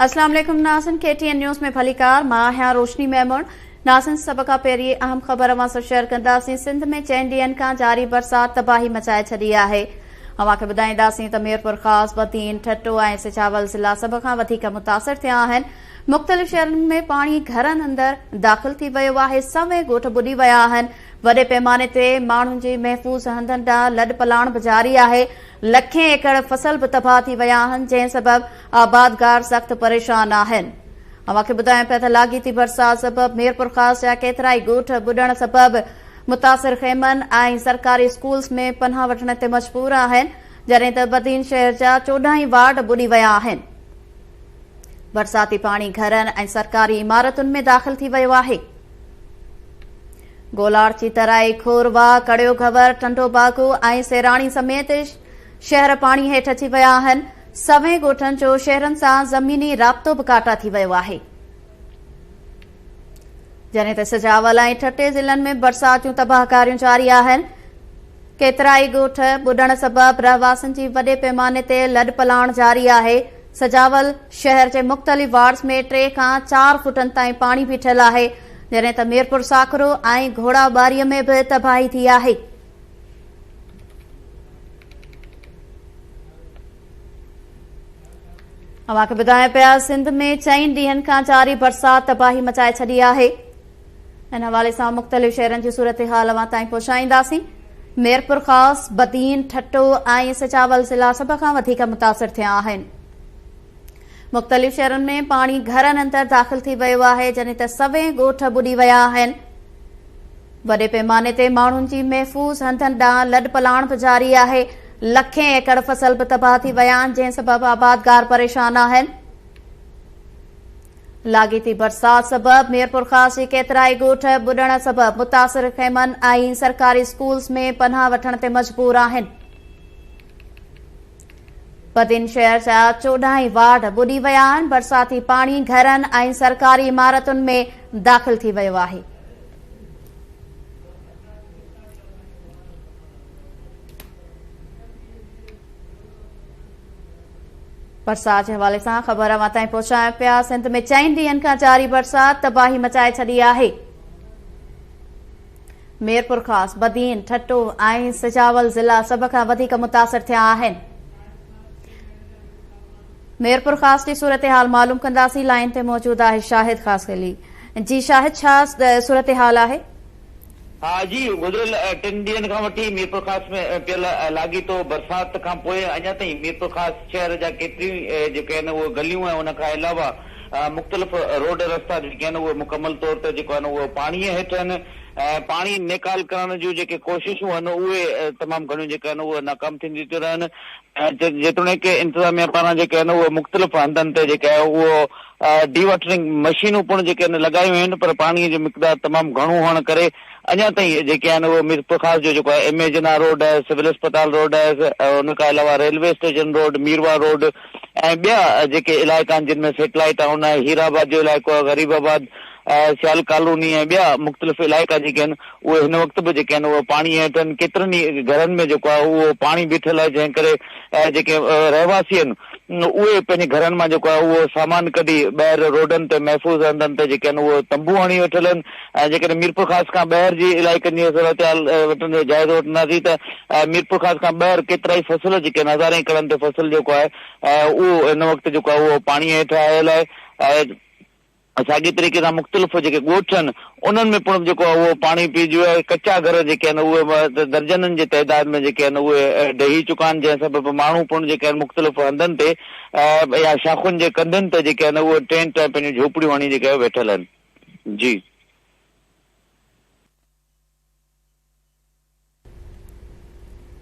اسلام عليڪم ناظرين ڪي ٽي اين نيوز ۾ ڀليڪار مان آهيان روشني ميمڻ ناظرين سڀ کان پهرين اهم خبر اوهان سان شيئر ڪنداسين سنڌ ۾ چئن ڏينهن کان جاري برسات تباهي مچائي ڇڏي آهي اوهان کي ٻڌائينداسين ته ميرپورخاص بدين ٺٽو ۽ سجاول ضلعا سڀ کان وڌيڪ متاثر ٿيا آهن مختلف شهرن ۾ پاڻي گهرن اندر داخل ٿي ويو آهي سوين ڳوٺ ٻڏي ويا آهن وڏي پيماني تي ماڻهن جي محفوظ هنڌن ڏانهن لڏپلاڻ به جاري آهي لکين ايڪڙ فصل به تباهه ٿي ويا آهن، جنهن سبب آبادگار سخت پريشان آهن. اوهان کي ٻڌايون پيا ته لاڳيتي برسات سبب ميرپورخاص جا ڪيترائي ڳوٺ ٻڏڻ سبب متاثر خيمن ۽ سرڪاري اسڪولز ۾ پناهه وٺڻ تي مجبور آهن، جڏهن ته بدين شهر جا 14 ئي وارڊ ٻڏي ويا آهن. برساتي پاڻي گهرن ۽ سرڪاري عمارتن ۾ داخل ٿي ويو آهي. گولاڙچي، ترائي، کور واهه، ڪڙيو گهور، ٽنڊو باگو ۽ سيراڻي سميت شهر پاڻي هيٺ اچي ويا آهن. سوين ڳوٺن جو شهرن سان زميني رابطو به ڪاٽا ٿي ويو آهي. جڏهن ته سجاول ۽ ٺٽي ضلعن ۾ برسات جون تباهڪاريون جاري آهن. ڪيترائي ڳوٺ ٻڏڻ سبب رهواسين جي وڏي پيماني تي لڏپلاڻ جاري آهي. سجاول شهر جي مختلف وارڊز ۾ ٽي کان چار فوٽن تائين پاڻي بيٺل آهي، جڏهن ته ميرپور ساڪرو ۽ گهوڙا ٻاري ۾ به تباهي ٿي آهي. اوهان کي ٻڌايون پيا سنڌ ۾ چئن ڏينهن کان جاري برسات تباهي مچائي ڇڏي آهي. ان حوالي سان مختلف شهرن جي صورتحال اوهان تائين پهچائينداسين. ميرپورخاص، بدين، ٺٽو ۽ سجاول ضلعا سڀ کان وڌيڪ متاثر ٿيا آهن. مختلف شهرن ۾ پاڻي گهرن اندر داخل ٿي ويو آهي، جڏهن ته سوين ڳوٺ ٻڏي ويا آهن. وڏي پيماني تي ماڻهن جي محفوظ هنڌن ڏانهن لڏپلاڻ به جاري آهي. لکين ايڪڙ فصل به تباهه ٿي ويا آهن، جنهن سبب آبادگار پريشان آهن. لاڳيتي برسات سبب ميرپورخاص جي ڪيترائي ڳوٺ ٻڏڻ سبب متاثر خيمن ۽ سرڪاري اسڪولز ۾ پناهه وٺڻ تي مجبور آهن. بدين شهر جا 14 ئي وارڊ ٻڏي ويا آهن، برساتي پاڻي گهرن ۽ سرڪاري عمارتن ۾ داخل ٿي ويو آهي. برسات جي حوالي سان خبر اوهان تائين پهچايون پيا، سنڌ ۾ چئن ڏينهن کان جاري برسات تباهي مچائي ڇڏي آهي. ميرپورخاص، بدين، ٺٽو ۽ سجاول ضلعا سڀ کان وڌيڪ متاثر ٿيا آهن. ميرپورخاص جي صورتحال معلوم ڪنداسين، لائين تي موجود آهي شاهد خاصخيلي. جي شاهد ڇا صورتحال آهي؟ ها جي گذريل ٽن ڏينهن کان وٺي ميرپورخاص ۾ پيل لاڳيتو برسات کان پوء اڃا تائين ميرپورخاص شهر جا ڪيتريون ئي جيڪي آهن اهي گليون ۽ ان کان علاوه مختلف روڊ رستا جيڪي آهن اهي مڪمل طور تي جيڪو آهن اهو پاڻي هيٺ آهن ۽ پاڻي نيڪال ڪرڻ جون جيڪي ڪوششون آهن اهي تمام گهڻيون جيڪي آهن اهي ناڪام ٿينديون ٿيون رهن ۽ جيتوڻيڪ انتظاميا پاران جيڪي آهن اهي مختلف هنڌن تي جيڪي آهي اهو ڊي واٽرنگ مشينون پڻ جيڪي آهن لڳايون ويون آهن پر پاڻي جو مقدار تمام گهڻو هئڻ ڪري اڃا تائين جيڪي آهن اهي ميرپورخاص جو جيڪو آهي ايم اي جناح روڊ آهي سول اسپتال روڊ آهي ان کان علاوه railway station road Mirwah road ۽ ٻيا جيڪي علائقا آهن جن ۾ سيٽلائيٽ ٽائون آهي هير آباد جو علائقو آهي غريب آباد سيال ڪالوني ۽ ٻيا مختلف علائقا جيڪي آهن اهي هن وقت به جيڪي آهن اهي پاڻي هيٺ آهن ڪيترن ئي گهرن ۾ جيڪو آهي اهو پاڻي بيٺل آهي جنهن ڪري جيڪي رهواسي آهن اهي پنهنجي گهرن مان جيڪو آهي اهو سامان ڪڍي ٻاهر روڊن تي محفوظ هنڌن تي جيڪي آهن اهو تنبو هڻي ويٺل آهن ۽ جيڪڏهن ميرپورخاص کان ٻاهر جي علائقن جي صورتحال وٽن جو جائزو وٺنداسين ته ميرپورخاص کان ٻاهر ڪيترائي فصل جيڪي آهن هزارين ايڪڙن تي فصل جيڪو آهي اهو هن وقت جيڪو آهي اهو پاڻي هيٺ آيل آهي ۽ ساڳئي طريقي سان مختلف جيڪي ڳوٺ آهن انهن ۾ پڻ جيڪو آهي اهو پاڻي پيئجي ويو آهي، ڪچا گهر جيڪي آهن اهي درجنن جي تعداد ۾ جيڪي آهن اهي ڊهي چڪا آهن جنهن سبب ماڻهو پڻ جيڪي آهن مختلف هنڌن تي يا شاخن جي ڪنڌين تي جيڪي آهن اهي ٽينٽ ۽ پنهنجون جهوپڙيون هڻي جيڪي ويٺل آهن جي.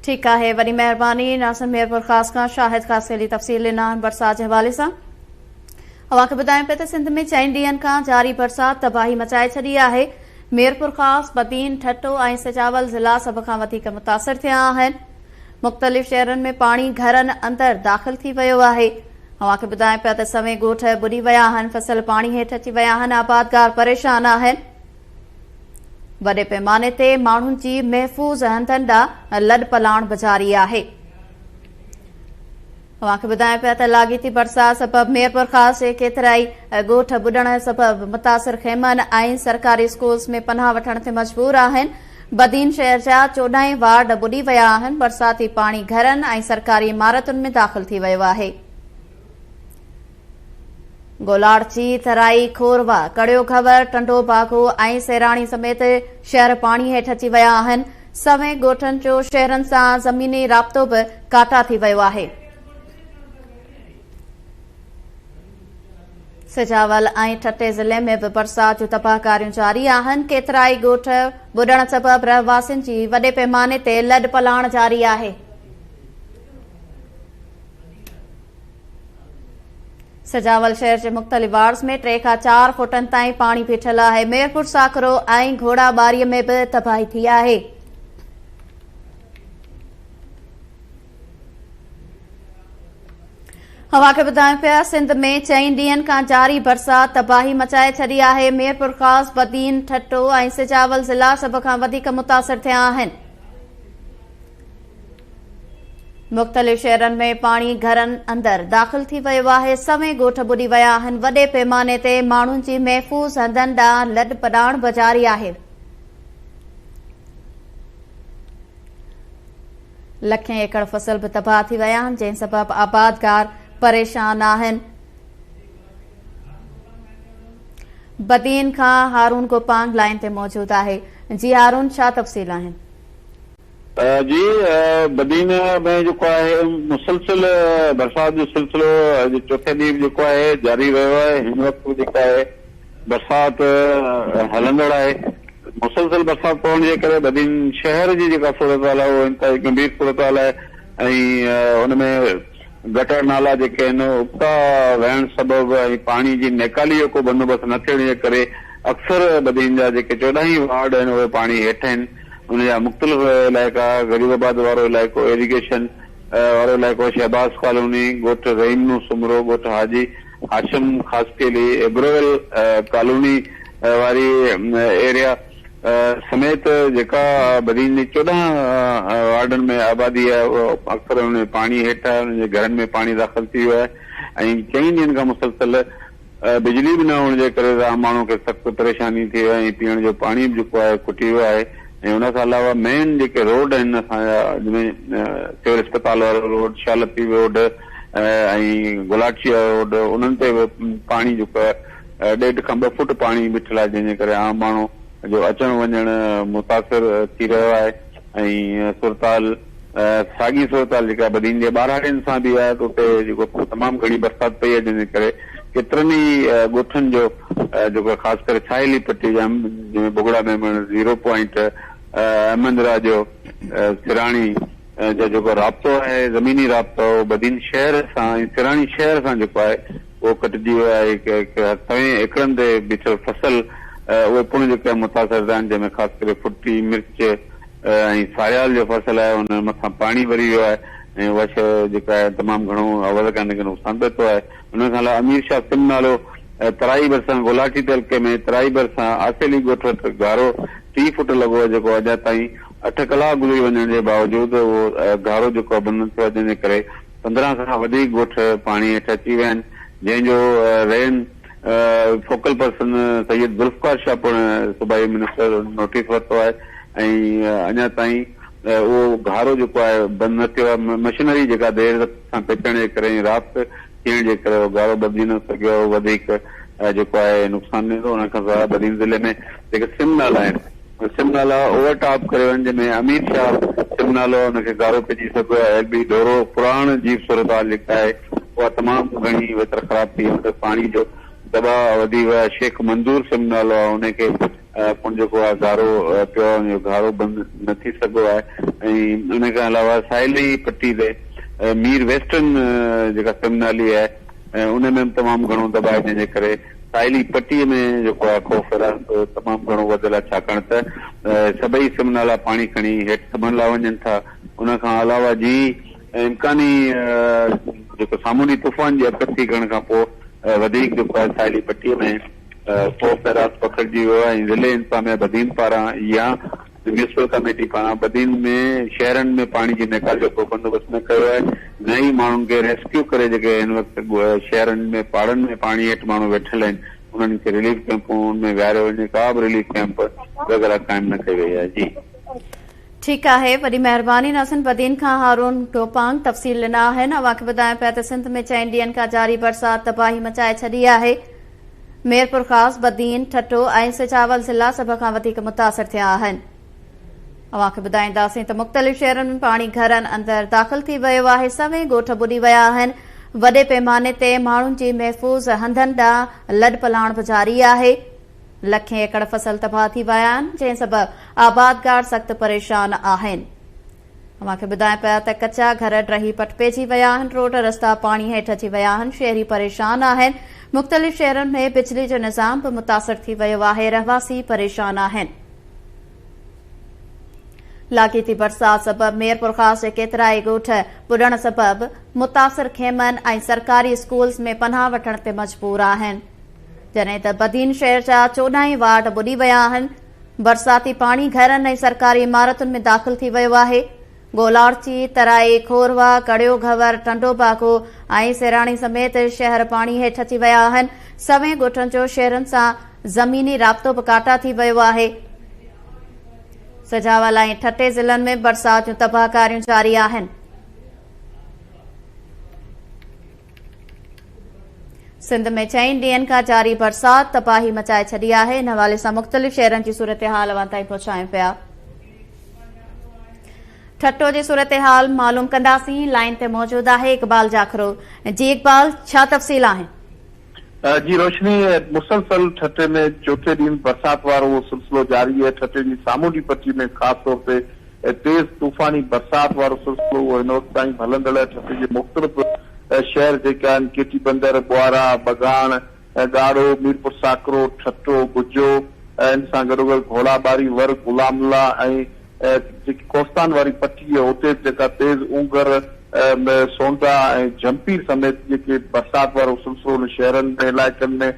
ٺيڪ آهي وڏي مهرباني ناصر ميرپورخاص کان شاهد خاصخيلي تفصيل ڏنا آهن برسات جي حوالي سان اوهان کي ٻڌايون پيا ته سنڌ ۾ چئن ڏينهن کان جاري برسات تباهي مچائي ڇڏي آهي ميرپورخاص بدين ٺٽو ۽ سجاول ضلعا سڀ کان وڌيڪ متاثر ٿيا آهن مختلف شهرن ۾ پاڻي گهرن اندر داخل ٿي ويو آهي اوهان کي ٻڌايون پيا ته سوين ڳوٺ ٻڏي ويا آهن فصل پاڻي هيٺ اچي ويا آهن آبادگار پريشان آهن وڏي پيماني تي ماڻهن جي محفوظ هنڌن ڏانهن لڏپلاڻ به جاري آهي. اوهان کي ٻڌايون پيا ته لاڳيتي برسات سبب ميرپورخاص جي ڪيترائي ڳوٺ ٻڏڻ سبب متاثر خيمن ۽ سرڪاري اسڪولز ۾ پناهه وٺڻ تي مجبور آهن. بدين شهر جا 14 ئي وارڊ ٻڏي ويا آهن، برساتي پاڻي گهرن ۽ سرڪاري عمارتن ۾ داخل ٿي ويو آهي. گولاڙچي، ترائي، کوروا، ڪڙيو گهور، ٽنڊو باگو ۽ سيراڻي سميت شهر پاڻي هيٺ اچي ويا آهن. سوين ڳوٺن جو شهرن سان زميني رابطو به ڪاٽا ٿي ويو آهي. سجاول ۽ ٺٽي ضلعي ۾ به برسات جون تباهڪاريون جاري آهن، ڪيترائي ڳوٺ ٻڏڻ سبب رهواسين جي وڏي پيماني تي لڏپلاڻ جاري آهي. سجاول شهر جي مختلف وارڊز ۾ 3 کان 4 فوٽن تائين پاڻي بيٺل آهي، ميرپور ساڪرو ۽ گهوڙا ٻاري ۾ به تباهي ٿي آهي. اوهان کي ٻڌايون پيا سنڌ ۾ چئن ڏينهن کان جاري برسات تباهي مچائي ڇڏي آهي، ميرپورخاص، بدين، ٺٽو ۽ سجاول ضلعا سڀ کان وڌيڪ متاثر ٿيا آهن. مختلف شهرن ۾ پاڻي گهرن اندر داخل ٿي ويو آهي، سوين ڳوٺ ٻڏي ويا آهن، وڏي پيماني تي ماڻهن جي محفوظ هنڌن ڏانهن لڏپلاڻ به جاري آهي. لکين ايڪڙ فصل به تباهه ٿي ويا آهن، جنهن سبب آبادگار پريشان آهن. بدين کان هارون گوپانگ لائين تي موجود آهي، جي هارون ڇا تفصيل آهن؟ جي بدين ۾ جيڪو آهي مسلسل برسات جو سلسلو اڄ چوٿين ڏينهن به جيڪو آهي جاري رهيو آهي هن وقت به جيڪو آهي برسات هلندڙ آهي مسلسل برسات پوڻ جي ڪري بدين شهر جي جيڪا صورتحال آهي اها انتهائي گنڀير صورتحال آهي ۽ ان ۾ گٽر نالا جيڪي آهن ابتا وهڻ سبب ۽ پاڻي جي نيڪالي جو ڪو بندوبست نه ٿيڻ جي ڪري اڪثر بدين جا جيڪي 14 ئي وارڊ آهن اهي پاڻي هيٺ آهن ان جا مختلف علائقا غريب آباد وارو علائقو ايريگيشن وارو علائقو شهباز ڪالوني ڳوٺ رحيمنو سومرو ڳوٺ حاجي هاشم خاصخيلي ابرويل ڪالوني واري ايريا سميت جيڪا بدين جي 14 وارڊن ۾ آبادي آهي اهو اڪثر ان ۾ پاڻي هيٺ آهي انهن جي گهرن ۾ پاڻي داخل ٿي ويو آهي ۽ چئن ڏينهن کان مسلسل بجلي به نه هئڻ جي ڪري عام ماڻهو کي سخت پريشاني ٿي وئي ۽ پيئڻ جو پاڻي به جيڪو آهي کٽي ويو آهي ۽ ان کان علاوه مين جيڪي روڊ آهن اسان جا جن ۾ سول اسپتال وارو روڊ شاهه لطيف روڊ ۽ گلاٽي وارو روڊ انهن تي به پاڻي جيڪو آهي ڏيڍ کان 2 فوٽ پاڻي بيٺل آهي جنهن جي ڪري عام ماڻهو جو اچڻ وڃڻ متاثر ٿي رهيو آهي ۽ صورتحال ساڳي صورتحال جيڪا بدين جي ٻهراڙين سان به آهي ته اتي جيڪو تمام گهڻي برسات پئي آهي جنهن جي ڪري ڪيترن ئي ڳوٺن جو جيڪو خاص ڪري ساحلي پٽي جا جنهن ۾ بگڙا ميمڻ، زيرو پوائنٽ، احمد راڄو، سراڻي جو جيڪو رابطو آهي زميني رابطو بدين شهر سان ۽ سراڻي شهر سان جيڪو آهي اهو ڪٽجي ويو آهي، سوين ايڪڙن تي بيٺل فصل اهي پڻ جيڪي متاثر ٿيا آهن، جنهن ۾ خاص ڪري ڦٽي، مرچ ۽ ساريال جو فصل آهي ان مٿان پاڻي وري ويو آهي ۽ اها شيء جيڪا آهي تمام گهڻو آبادگارن کي نقصان پهتو آهي. ان کان علاوه امير شاهه سم نالو ترائي ڀرسان گولاٺي تعلقي ۾ ترائي ڀرسان آسيلي ڳوٺ وٽ گهارو 30 فوٽ لڳو آهي جيڪو اڃا تائين 8 ڪلاڪ گذري وڃڻ جي باوجود اهو گهارو جيڪو آهي بند نه ٿيو آهي جنهن جي ڪري 15 کان وڌيڪ ڳوٺ پاڻي هيٺ اچي ويا آهن، جنهن جو رين فوڪل پرسن سيد ذوالفقار شاهه پڻ صوبائي منسٽر نوٽيس ورتو آهي ۽ اڃا تائين اهو گهارو جيڪو آهي بند نه ٿيو آهي، مشنري جيڪا دير سان پهچڻ جي ڪري ۽ رات ٿيڻ جي ڪري اهو گهارو ٻڌجي نه سگهيو آهي، اهو وڌيڪ جيڪو آهي نقصان ڏيندو، ان کان سواء بدين ضلعي ۾ جيڪي سم نالا آهن. سم نالا اوور ٽاپ ڪري وڃ جنهن ۾ امير شاهه سم نالو ان کي گارو پئجي سگهيو آهي ايل بي ڍورو پراڻ جي صورتحال جيڪا آهي اها تمام گهڻي ويتر خراب ٿي وئي پاڻي جو دٻاء وڌي ويو آهي شيخ منظور سم نالو آهي ان کي پڻ جيڪو آهي گارو پيو آهي ان جو گهارو بند نه ٿي سگهيو آهي ۽ ان کان علاوه ساحلي پٽي تي مير ويسٽرن جيڪا سم نالي آهي ان ۾ به تمام گهڻو دٻاء جنهن جي ڪري ساحلي پٽي ۾ جيڪو آهي خوف حراس تمام گهڻو وڌيل آهي ڇاڪاڻ ته سڀئي سم نالا پاڻي کڻي هيٺ سمنڊ لاء وڃن ٿا ان کان علاوه جي امڪاني جيڪو سامونڊي طوفان جي اڳڪٿي ڪرڻ کان پوء وڌيڪ جيڪو آهي ساحلي پٽي ۾ خوف حراس پکڙجي ويو آهي ۽ ضلعي انتظاميا بدين پاران يا ميونسپل ڪميٽي پاران بدين ۾ شهرن ۾ پاڻي جي نيڪال جو ڪو بندوبست نه ڪيو آهي نه ئي ماڻهن کي ريسڪيو ڪري جيڪي هن وقت شهرن ۾ پاڙن ۾ پاڻي هيٺ ماڻهو ويٺل آهن انهن کي رليف ڪئمپون ۾ ويهاريو وڃي ڪا به رليف ڪئمپ وغيره قائم نه ڪئي وئي آهي جي. ٺيڪ آهي وڏي مهرباني ناظرين بدين کان هارون گوپانگ تفصيل ڏنا آهن اوهان کي ٻڌايان پيا ته سنڌ ۾ چئن ڏينهن کان جاري برسات تباهي مچائي ڇڏي آهي ميرپورخاص، بدين، ٺٽو ۽ سجاول ضلعا سڀ کان وڌيڪ متاثر ٿيا آهن. اوهان کي ٻڌائينداسين ته مختلف شهرن ۾ پاڻي گهرن اندر داخل ٿي ويو آهي، سوين ڳوٺ ٻڏي ويا آهن، وڏي پيماني تي ماڻهن جي محفوظ هنڌن ڏانهن لڏپلاڻ به جاري آهي، لکين ايڪڙ فصل تباهه ٿي ويا آهن، جنهن سبب آبادگار سخت پريشان آهن. اوهان کي ٻڌايان پيا ته ڪچا گهر ڊهي پٽ پئجي ويا آهن، روڊ رستا پاڻي هيٺ اچي ويا آهن، شهري پريشان آهن، مختلف شهرن ۾ بجلي جو نظام به متاثر ٿي ويو آهي، رهواسي پريشان آهن. لاڳيتي برسات سبب ميرپورخاص جي ڪيترائي ڳوٺ ٻڏڻ سبب متاثر خيمن ۽ سرڪاري اسڪولز ۾ پناهه وٺڻ تي مجبور آهن، جڏهن ته بدين شهر جا 14 ئي وارڊ ٻڏي ويا آهن، برساتي پاڻي گهرن ۽ سرڪاري عمارتن ۾ داخل ٿي ويو آهي. گولاڙچي، ترائي، کورواهه، ڪڙيو گهور، ٽنڊو باگو ۽ سيراڻي سميت شهر پاڻي هيٺ اچي ويا آهن. سوين ڳوٺن جو شهرن سان زميني رابطو به ڪاٽا ٿي ويو آهي. سجاول ۽ ٺٽي ضلعن ۾ برسات جون تباهڪاريون جاري آهن. سنڌ ۾ چئن ڏينهن کان جاري برسات تباهي مچائي ڇڏي آهي، ان حوالي سان مختلف شهرن جي صورتحال اوهان تائين پهچايون پيا. ٺٽو جي صورتحال معلوم ڪنداسين، لائين تي موجود آهي اقبال جاکرو. جي اقبال ڇا تفصيل آهن؟ جي روشني، مسلسل ٺٽي ۾ چوٿين ڏينهن برسات وارو اهو سلسلو جاري آهي، ٺٽي جي سامونڊي پٽي ۾ خاص طور تي تيز طوفاني برسات وارو سلسلو اهو هن وقت تائين به هلندڙ آهي، ٺٽي جي مختلف شهر جيڪي آهن ڪيٽي بندر، ٻوارا، ٻگهاڻ، ڳاڙهو، ميرپور ساڪرو، ٺٽو، گجو ۽ ان سان گڏوگڏ گهوڙاٻاري، ور، غلام الله ۽ جيڪي ڪوهستان واري پٽي آهي اتي به جيڪا تيز اونگر، سونڊا ۽ جهمپير سميت جيڪي برسات وارو سلسلو انهن شهرن ۾ علائقن ۾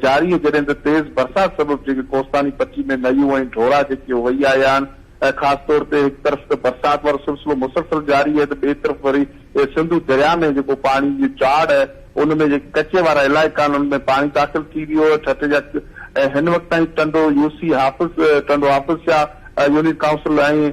جاري آهي جڏهن ته تيز برسات سبب جيڪي ڪوهستاني پٽي ۾ نيون ۽ ڍورا جيڪي وهي آيا آهن ۽ خاص طور تي هڪ طرف ته برسات وارو سلسلو مسلسل جاري آهي ته ٻئي طرف وري سنڌو درياء ۾ جيڪو پاڻي جو چاڙهه آهي ان ۾ جيڪي ڪچي وارا علائقا آهن ان ۾ پاڻي داخل ٿي ويو آهي ٺٽي جا هن وقت تائين ٽنڊو يوسي حافظ ٽنڊو حافظ شاهه يونين ڪائونسل ۽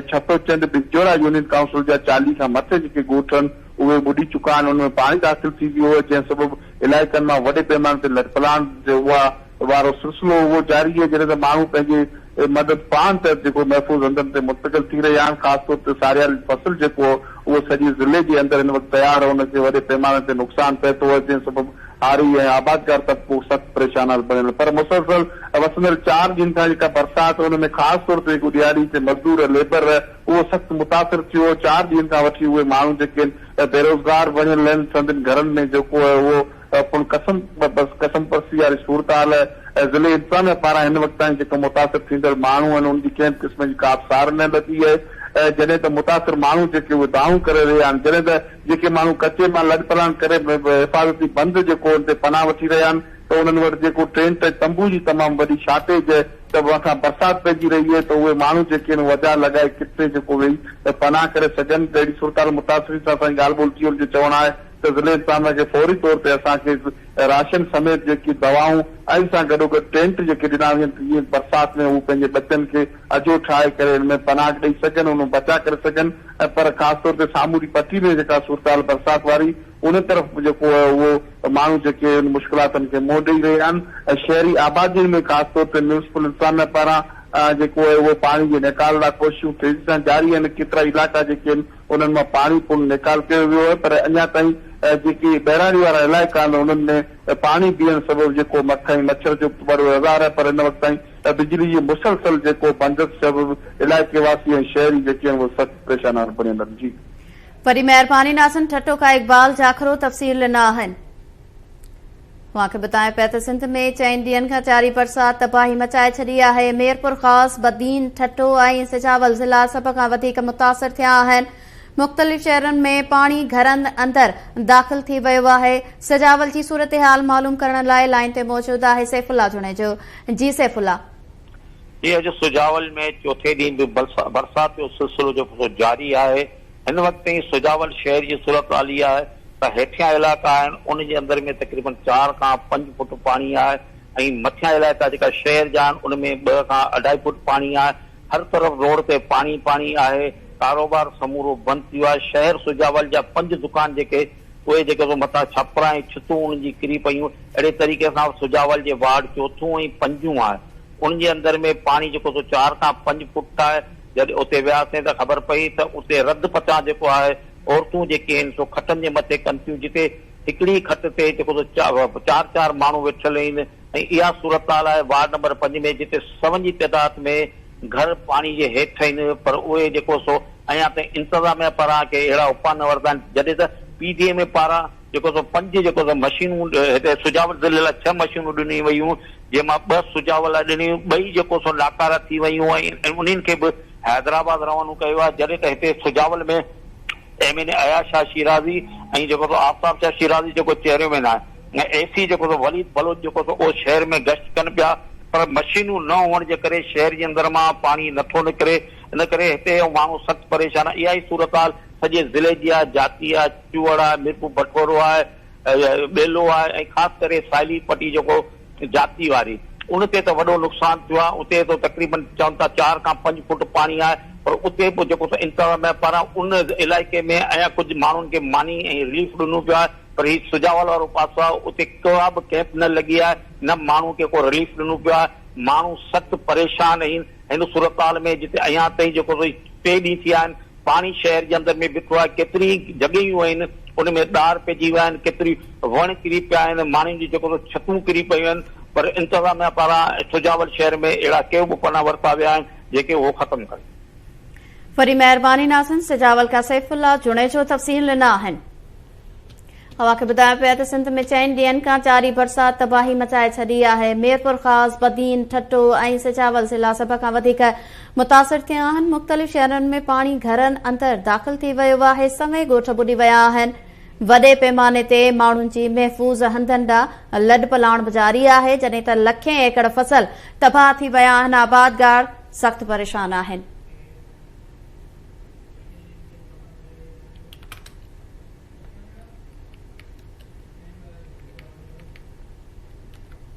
ڇتو چنڊ بجوڙا يونين ڪائونسل جا 40 کان مٿي جيڪي ڳوٺ آهن اهي ٻڏي چڪا آهن ان ۾ پاڻي داخل ٿي ويو آهي جنهن سبب علائقن مان وڏي پيماني تي لڏپلاڻ اها وارو سلسلو اهو جاري آهي جڏهن ته ماڻهو پنهنجي مدد پاڻ تحت جيڪو محفوظ هنڌن تي منتقل ٿي رهيا آهن خاص طور تي ساريال فصل جيڪو اهو سڄي ضلعي جي اندر هن وقت تيار آهي ان کي وڏي پيماني تي نقصان پهتو آهي جنهن سبب هاري ۽ آبادگار طبقو سخت پريشان حال بڻيل پر مسلسل وسندڙ چار ڏينهن کان جيڪا برسات ان ۾ خاص طور تي جيڪو ڏهاڙي تي مزدور ليبر اهو سخت متاثر ٿيو چار ڏينهن کان وٺي اهي ماڻهو جيڪي بيروزگار بڻيل آهن سندن گهرن ۾ جيڪو آهي اهو پڻ قسم قسم پرسي واري صورتحال ۽ ضلعي انتظاميا پاران هن وقت تائين جيڪا متاثر ٿيندڙ ماڻهو آهن انهن جي ڪنهن به قسم جي ڪا به سار نه لڌي آهي جڏهن ته متاثر ماڻهو جيڪي اهي دانهون ڪري رهيا آهن جڏهن ته جيڪي ماڻهو ڪچي مان لڏپلاڻ ڪري حفاظتي بند جيڪو ان تي پناهه وٺي رهيا آهن ته انهن وٽ جيڪو ٽينٽ ۽ تنبو جي تمام وڏي شارٽيج آهي ته مٿان برسات پئجي رهي آهي ته اهي ماڻهو جيڪي آهن وجا لڳائي ڪٿي جيڪو ويهي پناهه ڪري سگهن ته اهڙي صورتحال متاثرين سان اسان جي ڳالهه ٻولهه ٿي انهن جو چوڻ آهي ته ضلعي انتظاميا کي فوري طور تي اسان کي راشن سميت جيڪي دوائون ۽ سان گڏوگڏ ٽينٽ جيڪي ڏنا وڃن ته جيئن برسات ۾ هو پنهنجي ٻچن کي اجهو ٺاهي ڪري ان ۾ پناهه ڏئي سگهن ان بچاء ڪري سگهن ۽ پر خاص طور تي سامونڊي پٽي ۾ جيڪا صورتحال برسات واري ان طرف جيڪو آهي اهو ماڻهو جيڪي ان مشڪلاتن کي منهن ڏئي رهيا آهن ۽ شهري آبادين ۾ خاص طور تي ميونسپل انتظاميا پاران جيڪو آهي اهو پاڻي جي نيڪال لاء ڪوششون تيزي سان جاري آهن ڪيترائي علائقا جيڪي آهن انهن مان پاڻي پڻ نيڪال ڪيو ويو آهي پر اڃا تائين جيڪي ٻهراڙي وارا علائقا آهن انهن ۾ پاڻي بيهڻ سبب جيڪو مک ۽ مڇر جو وڏو آزار آهي پر هن وقت تائين بجلي جي مسلسل جيڪو بندش سبب علائقي واسي ۽ شهري جيڪي آهن اهي سخت پريشان حال بڻيل آهن جي. وڏي مهرباني ناظرين ٺٽو کان اقبال جاکرو تفصيل ڏنا آهن. اوهان کي ٻڌايان پيا ته سنڌ ۾ چئن ڏينهن کان جاري برسات تباهي مچائي ڇڏي آهي، ميرپورخاص، بدين، ٺٽو ۽ سجاول ضلعا سڀ کان وڌيڪ متاثر ٿيا آهن، مختلف شهرن ۾ پاڻي گهرن اندر داخل ٿي ويو آهي، سجاول جي صورتحال معلوم ڪرڻ لاء لائين تي موجود آهي سيف الله جوڻيجو، جي سيف الله. جي اڄ سجاول ۾ چوٿين ڏينهن به برسات جو سلسلو جيڪو سو جاري آهي. هن وقت تائين سجاول شهر جي صورتحال اها آهي ته هيٺيان علائقا آهن ان جي اندر ۾ تقريبن چار کان پنج فوٽ پاڻي آهي ۽ مٿيان علائقا جيڪا شهر جا آهن ان ۾ ٻه کان اڍائي فوٽ پاڻي آهي. هر طرف روڊ تي پاڻي پاڻي آهي. ڪاروبار سمورو بند ٿي ويو آهي. شهر سجاول جا پنج دڪان جيڪي اهي جيڪي سو مٿان ڇپرا ۽ ڇتون انهن جي ڪري پيون. اهڙي طريقي سان سجاول جي وارڊ چوٿون ۽ پنجون آهي ان جي اندر ۾ پاڻي جيڪو سو چار کان پنج فوٽ آهي. جڏهن اتي وياسين ته خبر پئي ته اتي رڌ پچان جيڪو آهي عورتون جيڪي آهن سو کٽن جي مٿي ڪن ٿيون جتي هڪڙي ئي کٽ تي جيڪو سو چار چار ماڻهو ويٺل آهن ۽ اها صورتحال آهي وارڊ نمبر پنج ۾ جتي سون جي تعداد ۾ گهر پاڻي جي هيٺ آهن پر اهي جيڪو سو اڃا تائين انتظاميا پاران ڪي اهڙا اپاء نه ورتا آهن جڏهن ته پي ڊي ايم اي پاران جيڪو سو پنج جيڪو سو مشينون هتي سجاول ضلعي لاء ڇهه مشينون ڏنيون ويون جنهن مان ٻه سجاول لاء ڏنيون ٻئي جيڪو سو ناڪاره ٿي ويون ۽ انهن کي به حيدرآباد روانو ڪيو آهي جڏهن ته هتي Sujawal ۾ M N A Ayaz Shah Shirazi ۽ جيڪو سو آفتاب شاهه شيرازي جيڪو چيئرمين آهي ۽ اي سي جيڪو سو وليد بلوچ جيڪو سو اهو شهر ۾ گشت ڪن پيا پر مشينون نه هئڻ جي ڪري شهر جي اندر مان پاڻي نٿو نڪري ان ڪري هتي جو ماڻهو سخت پريشان آهي اها ئي صورتحال سڄي ضلعي جي آهي جاتي آهي چوهڙ آهي ميرپور بٺورو آهي ٻيلو آهي ۽ خاص ڪري ساحلي پٽي جيڪو جاتي واري ان تي ته وڏو نقصان ٿيو آهي اتي ته تقريبن چون ٿا چار کان پنج فوٽ پاڻي آهي پر اتي به جيڪو سو انتظاميا پاران ان علائقي ۾ اڃا ڪجهه ماڻهن کي ماني ۽ رليف ڏنو پيو آهي پر هي سجاول وارو پاسو آهي اتي ڪا به ڪئمپ نه لڳي آهي نه ماڻهو کي ڪو رليف ڏنو پيو آهي ماڻهو سخت پريشان آهن هن صورتحال ۾ جتي اڃا تائين جيڪو سو ٽي ڏينهن ٿيا آهن پاڻي شهر جي اندر ۾ بيٺو آهي، ڪيتريون ئي جڳهيون آهن ان ۾ ڏار پئجي ويا آهن، ڪيتريون وڻ ڪري پيا آهن، ماڻهن جون جيڪو سو ڇتون ڪري پيون آهن پر انتظاميا پاران سجاول شهر ۾ اهڙا ڪي به اپاء نه ورتا ويا آهن جيڪي اهو ختم ڪن. وڏي مهرباني ناظرين سجاول کان سيف الله جوڻيجو تفصيل ڏنا آهن. اوهان کي ٻڌايون پيا ته سنڌ ۾ چئن ڏينهن کان جاري برسات تباهي مچائي ڇڏي آهي، ميرپورخاص، بدين، ٺٽو ۽ سجاول ضلعا سڀ کان وڌيڪ متاثر ٿيا آهن، مختلف شهرن ۾ پاڻي گهرن اندر داخل ٿي ويو آهي، سوين ڳوٺ ٻڏي ويا آهن، وڏي پيماني تي ماڻهن جي محفوظ هنڌن ڏانهن لڏپلاڻ به جاري آهي، جڏهن ته لکين ايڪڙ فصل تباهه ٿي ويا آهن، آبادگار سخت پريشان آهن.